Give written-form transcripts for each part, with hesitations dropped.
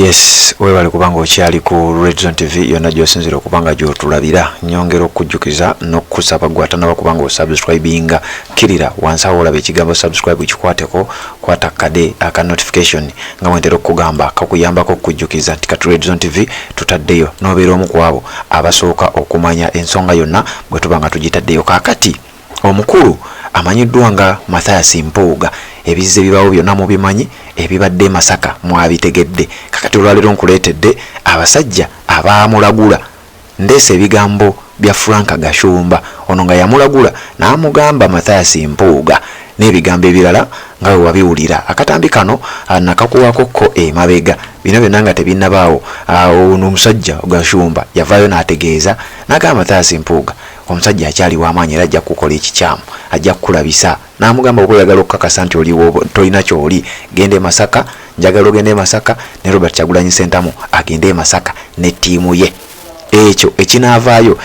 Yes, webale kubanga okyali ku Red Zone TV yonna gy'osinziira okuba nga gy'otulabira. Nyongera okukujjukiza n'okukusaba gwe atanaba kuba nga osubscribinga, kkirira wansi awo olaba ekigambo subscribe kikwateko, kwata kade aka notification nga bwe ntera okukugamba kakuyambako okukujjukiza nti kati Red Zone TV tutaddeyo n'obeera omu ku abo abasooka okumanya ensonga yonna bwe tuba nga tugitaddeyo. Kaakati omukulu amanyiddwa nga Mathias Mpuuga, ebizze bibaawo byonna mubimanyi, ebibadde e Masaka mwabitegedde. Kakati olwaleero nkuleetedde abasajja abaamulagula. Ndeese ebigambo bya Frank Gashumba, ono nga yamulagula n'amugamba Mathias Mpuuga n'ebigambo ebirala nga bwe wabiwulira. Akatambi kano nakakuwako ko emabega, bino byonna nga tebinnabaawo. Ono omusajja Gashumba yavaayo n'ategeeza n'agamba Mathias Mpuuga omusajja akyali w'amaanyi era ajja kukukola ekikyamu, ajja kukulabisa. N'amugamba oba oyagala okukakasa nti oli tolina ky'oli, genda e Masaka, njagala ogende e Masaka ne Robert Kyagulanyi Ssentamu agende e Masaka ne ttiimu ye. Ekyo ekinaavaayo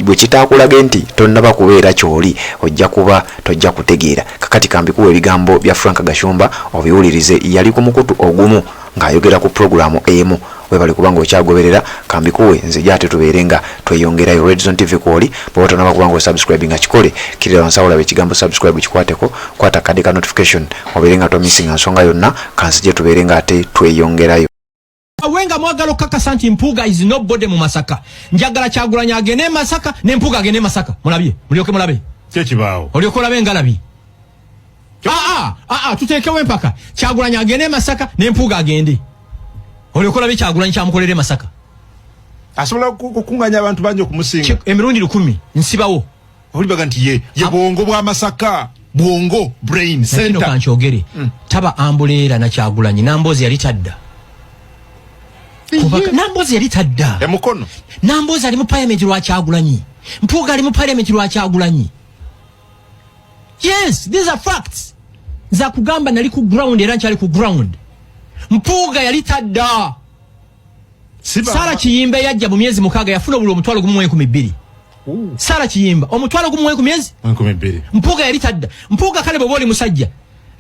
bwe kitaakulage nti tonnaba kubeera ky'oli, ojja kuba tojja kutegeera. Kakati kambikuwe ebigambo bya Frank Gashumba obiwulirize. Yali ku mukutu ogumu ng'ayogera ku pulogulaamu emu. Webale kubanga okyagoberera, kambikuwe nzije ate tubeere nga tweyongerayo. Red Zone TV kwoli, bw'oba tonaba kubanga osubscribinga kikole, kkirira wansi awo olaba ekigambo subscribe kikwateko, kwata akade ka notification obeere nga tomissinga nsonga yonna. Kanzije tubeere nga ate tweyongerayo. Awe nga mwagala okukakasa nti Mpuuga is nobody mu Masaka, njagala Kyagulanyi agende e Masaka ne Mpuuga agende e Masaka, mulabye mulyoke mulabe kyekibaawo, olyoke olabe engalabi. Aa aa, tuteekewo empaka, Kyagulanyi agende e Masaka ne Mpuuga agende, olyoke olabe Kyagulanyi kyamukolera e Masaka. Asobola okukunganya abantu bangi okumusinga. Emirundi 1000 nsibawo. Olibaga nti ye ye bwongo bwa Masaka, bwongo, brain kino center. Kankyogere, taba ambuleera na Kyagulanyi, Namboozi yali tadda. Namboozi yali tadda. Emukono. Namboozi ali mu parliament lwa Kyagulanyi, Mpuuga ali mu parliament lwa Kyagulanyi. Yes, these are facts. Nze akugamba nali ku ground era nkyali ku ground. Mpuuga yali tadda. Sara Kiyimba yajja mu myezi 6 yafuna obuli 10,200. Sara Kiyimba 10,000 ku myezi 2,000. Mpuuga yali tadda. Mpuuga, kale bw'oba oli musajja,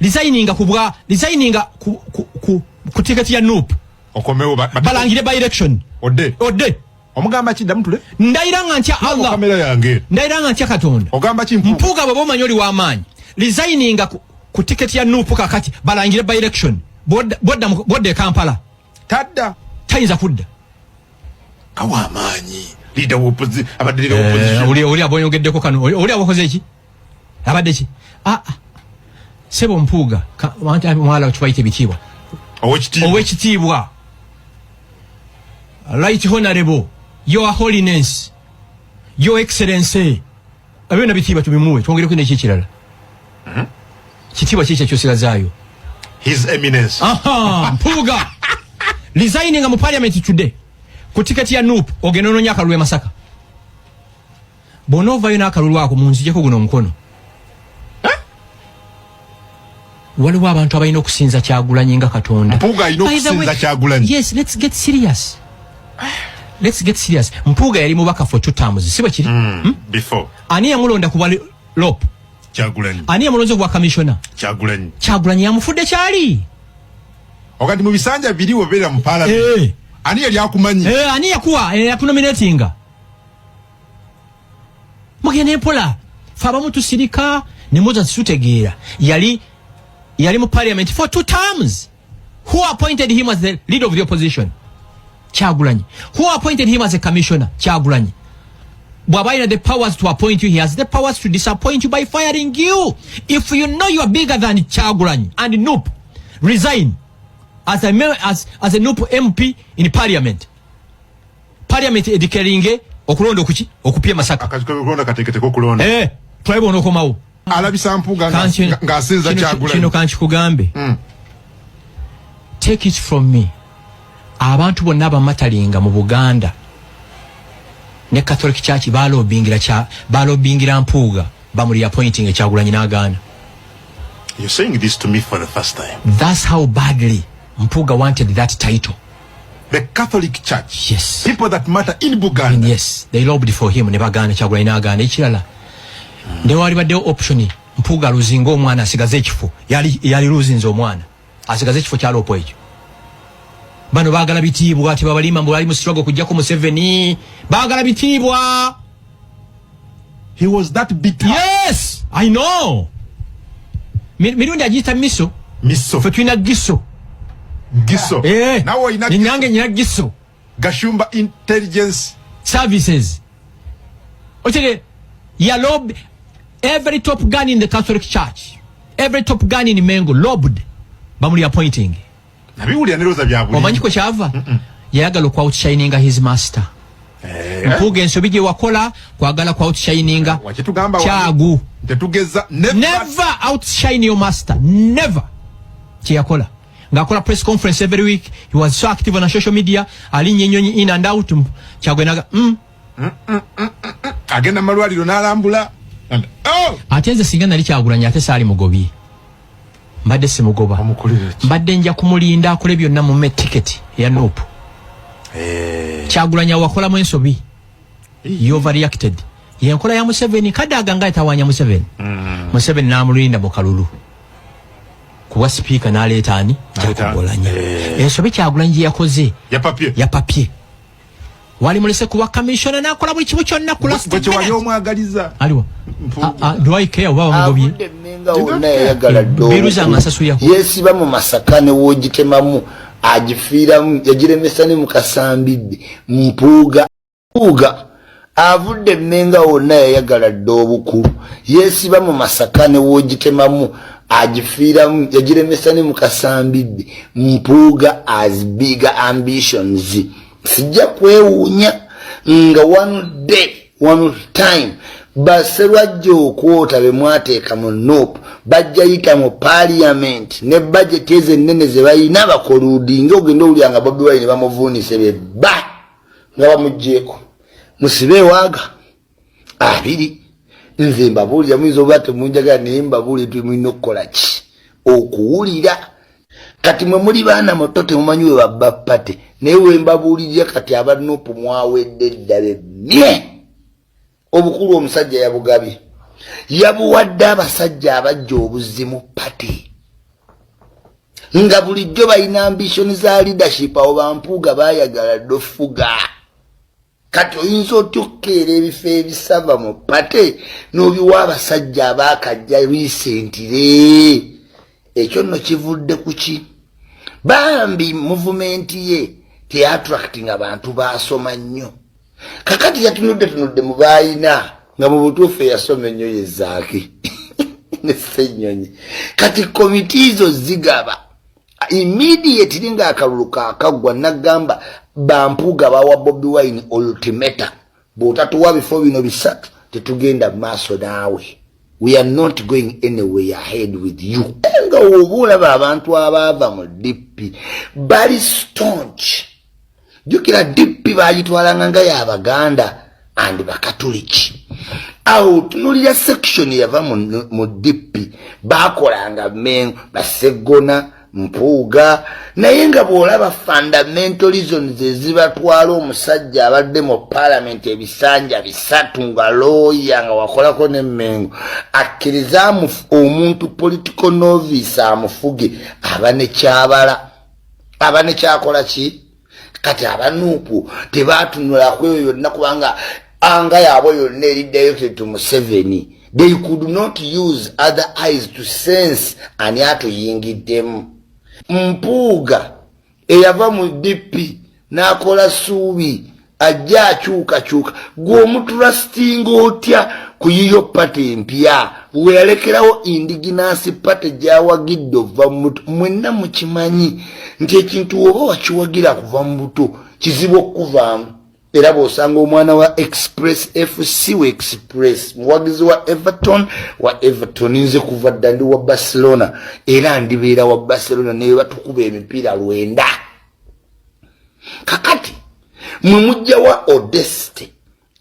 resigninga ku bwa resigninga ku ticket ya NUP. Okomewo balangire by election. Odde. Odde. Omugamba ki? Ddamu tule. Ndayira nga ntya Allah. Kamera yange. Ndayira nga ntya Katonda. Ogamba ki Mpuuga? Mpuuga, bw'oba omanyi oli w'amaanyi, resigninga ku ticket ya NUP kakati, balangire by election. Bw'odda e Kampala. Tadda. Tayinza kudda. Kawa amaanyi leader wa opposition, abadde leader wa opposition. Oli abonyogeddeko kano, oli abakoze eki, abadde ki? Ah, ah. Sebo Mpuuga, mwala tubayita ebitiibwa. Owekitiibwa. Owekitiibwa, Right Honorable, Your Holiness, Your Excellency, ebyo byonna bitiibwa tubimuwe. Twongereko neki ekirala? Kitiibwa kiki ekyosigazaayo? His Eminence. Aha, Mpuuga, resigninga mu parliament today ku tiketi ya NUP, ogenda onoonya akalulu e Masaka. Bw'onoovayo n'akalulu ako, munzijeko guno omukono. Waliwo abantu abalina okusinza Kyagulanyi nga Katonda. Mpuuga alina By the way, okusinza Kyagulanyi. Yes, let's get serious, let's get serious. Mpuuga yali mubaka for two terms, si bwe kiri? Before. Ani yamulonda ku bwa LOP? Kyagulanyi. Ani yamulonze ku bwa commissioner? Kyagulanyi. Kyagulanyi yamufudde kyali. Wakati mu bisanja biri wobeera mu parliament, ani yali akumanyi? Eh, ani yakuwa, yakunominatinga? Mugende mpola, fe abamu tusirika ne muza tutegeera. Yali mu parliament for two terms. Who appointed him as the leader of the opposition? Kyagulanyi. Who appointed him as a commissioner? Kyagulanyi. Bw'aba alina the powers to appoint you, he has the powers to disappoint you by firing you. If you know you are bigger than Kyagulanyi and NUP, resign as a NUP MP in parliament. Parliament edeclaringe okulonda okuki okupya Masaka. Akakiiko k'okulonda kateeketeka okulonda. Eh, tulabe bw'onookomawo. Alabisa Mpuuga ng'asinza Kyagulanyi. Kino kankikugambe, take it from me, abantu bonna abamatalinga mu Buganda ne Catholic Church balobingira kya balobingira Mpuuga bamuli appointing Kyagulanyi n'agaana. You're saying this to me for the first time. That's how badly Mpuuga wanted that title. The Catholic Church? Yes. People that matter in Buganda? Yes, they lobbied for him ne bagaana, Kyagulanyi n'agaana. Ekirala, ne wali baddewo option Mpuuga luzinga omwana asigaze ekifo, yali luzinze omwana asigaze ekifo kya LOP ekyo. Bano baagala bitiibwa, tebabalima mbu bali mu struggle kujjako Museveni, baagala bitiibwa. He was that bitter? Yes, I know. Mirundi agiyita miso. Miso. Fe tulina giso. Giso. Eh. Nawe olina? Nange nyina giso. Gashumba Intelligence Services. Okitegeera? Ya lobby every top gun in the Catholic Church, every top gun in Mengo lobbied bamuli appointing. Nabiwulira nerooza bya buli. Omanyi kwe kyava? Yayagala okwa outshininga his master. Mpuuga, ensobi gye wakola kwagala kwa outshininga Wakitugamba. Kyagu. Tetugeza never. Never outshine your master, never. Kyeyakola ng'akola press conference every week, he was so active on social media, alinnya ennyonyi in and out. Kyagwenaga. Agenda mu malwaliro n'alambula. Oh! Ate nze singa nali Kyagulanyi, ate saali mugobi, mbadde simugoba. Omukolera ki? Mbadde nja kumulinda akole byonna, mume tiketi ya NUP. Kyagulanyi wakolamu ensobi, you overreacted. Yenkola ya Museveni. Kadaga nga yatawanya Museveni. Museveni n'amulinda mu kalulu kuba sipiika, n'aleeta ani? N'aleeta- Jacob Oulanyah. Eh. Ensobi Kyagulanyi gye yakoze Yapapye. Yapapye. Wali mulese kuba commissioner, n'akola buli kimu kyonna ku last Gwe kyewali minute. omwagaliza. Aliwa? Ah, ah, do I care oba bamugobye? Avudde emmenga wonna yayagala dda. Biruza nga nsasuyako. Yeesiba mu Masaka ne woogitemamu agifiiramu, yagiremesa ne mu Kasambidde. Mpuuga, Mpuuga avudde emmenga wonna yayagala dda obukulu, yeesiba mu Masaka ne woogitemamu agifiiramu, yagiremesa ne mu Kasambidde. Mpuuga has bigger ambitions. Sijja kwewuunya nga one day, one time, baserwajja okwota be mwateeka mu NUP bajja yita mu parliament ne budget ezo ennene ze balina bacolludinga. Ogenda owulira nga Bobi Wine bamuvuunise bebba nga bamugjeeko musibe ewaaga abiri. Nze mbabuulira, muyinza oba temunjagala, naye mbabuulire tumulina okukola ki okuwulira. Kati mwe muli baana muto, temumanyi we babba party, naye wembabuulirira kati aba NUP mwawedde dda bemmye. Obukulu omusajja yabugabye, yabuwadde abasajja abajja obuzimu party nga bulijjo balina ambition za leadership. Awo bampuuga bayagala ddofuga. Kati oyinza otya okukeera ebifo ebisava mu party n'obiwa abasajja abaakajja recently? Ekyo nno kivudde ku ki? Bambi movement ye teattracting abantu basoma nnyo. Kakati yatunudde tunudde mu baayina nga mu butuufu eyasoma ennyo ye Zaaki ne Ssennyonyi. Kati komiti zo zigaba immediately ng'akalulu kaakaggwa. Nagamba bampuuga bawa Bobi Wine ultimatum: bw'otatuwa bifo bino bisatu, tetugenda maaso naawe, we are not going anywhere ahead with you. Nga oba olaba abantu abaava mu DP bali staunch. Jjukira DP bagitwalanga nga yabaganda and bakatuliki. Awo tunulira section yava mu DP, bakolanga Mengo, Baseggona, Mpuuga. Naye nga bw'olaba fundamental reasons ezibatwala, omusajja abadde mu parliament ebisanja 3 nga looya nga wakolako nemmengo, akkiriza omuntu political novice amufuge, aba nekyabala, aba nekyakola ki. Kati abanuupu tebatunulaku eyo yonna, kubanga anga yaabwe yonna eri directed to Museveni. They could not use other eyes to sense ani atuyingiddemu. Mpuuga eyava mu DP n'akola suubi ajja akyukakyuka, gwe omutrustinga otya ku yiyo party empya weyalekerawo indigenous party gyawagidde ova mubuto? Mwenna mukimanyi nti ekintu woba wakiwagira kuva mu buto kizibu okukuvaamu. Era bw'osanga omwana wa Express FC wa Express, muwagizi wa Everton wa Everton. Nze kuva dda ndi wa Barcelona era ndibeera wa Barcelona naye batukuba emipiira 9. Kakati mwe mujjawa audacity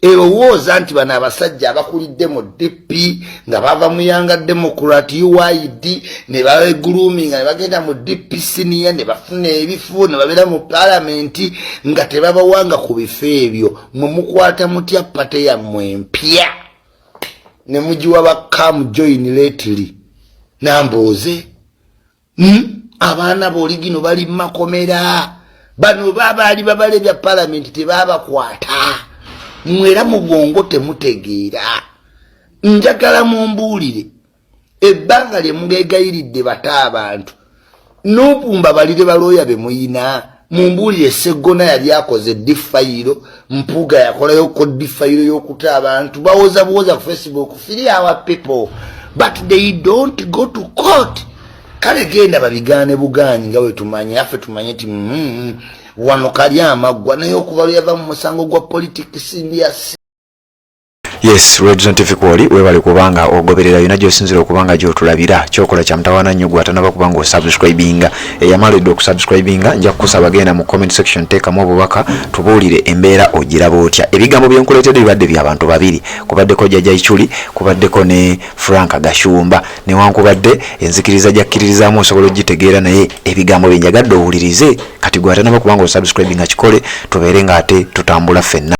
erowooza nti bano abasajja abakulidde mu DP nga bava mu Young Democrat, UYD, ne bagroominga ne bagenda mu DP senior ne bafuna ebifo ne babeera mu palamenti nga tebabawanga ku bifo ebyo, mwe mukwata mutya party yammwe empya ne mugiwa ba come join lately? Nambooze, Abaana boligino bali makomera. Bano babaali babala ebya palamenti tebabakwata. Mwera mu bwongo temutegeera. Njagala mumbuulire ebbanga lye mugeegayiridde bata abantu n'opumba balire balooya be muyina. Mumbuulire, Seggona yali akoze ddi fayiro? Mpuuga yakolayoko ddi fayiro y'okuta abantu? Bawoza buwoza ku Facebook, "Free our people," but they don't go to court. Kale genda babigaane bugaanyi nga bwe tumanye, affe tumanye nti wano kali amaggwa. Naye okuva lwe yava mu musango gwa politics ndya. Yes, Redzone TV kwoli, webale kubanga ogoberera yonna gyosinzira okubanga gyotulabira. Kyokola kyamutawaana nnyo gwe atanaba kubanga osubscribinga. Eyamala edda okusubscribinga, nja kukusaba genda mu comment section, teekamu obubaka, tubuulire embeera ogiraba otya. Ebigambo byenkuleetedde bibadde byabantu babiri, kubaddeko Jjajja Ichuli, kubaddeko ne Frank Gashumba. Newankubadde enzikiriza gyakkiririzaamu osobola ogitegeera, naye ebigambo byenjagadde owulirize. Kati gwe atanaba kubanga osubscribinga, kikole, tubeere nga ate tutambula ffenna.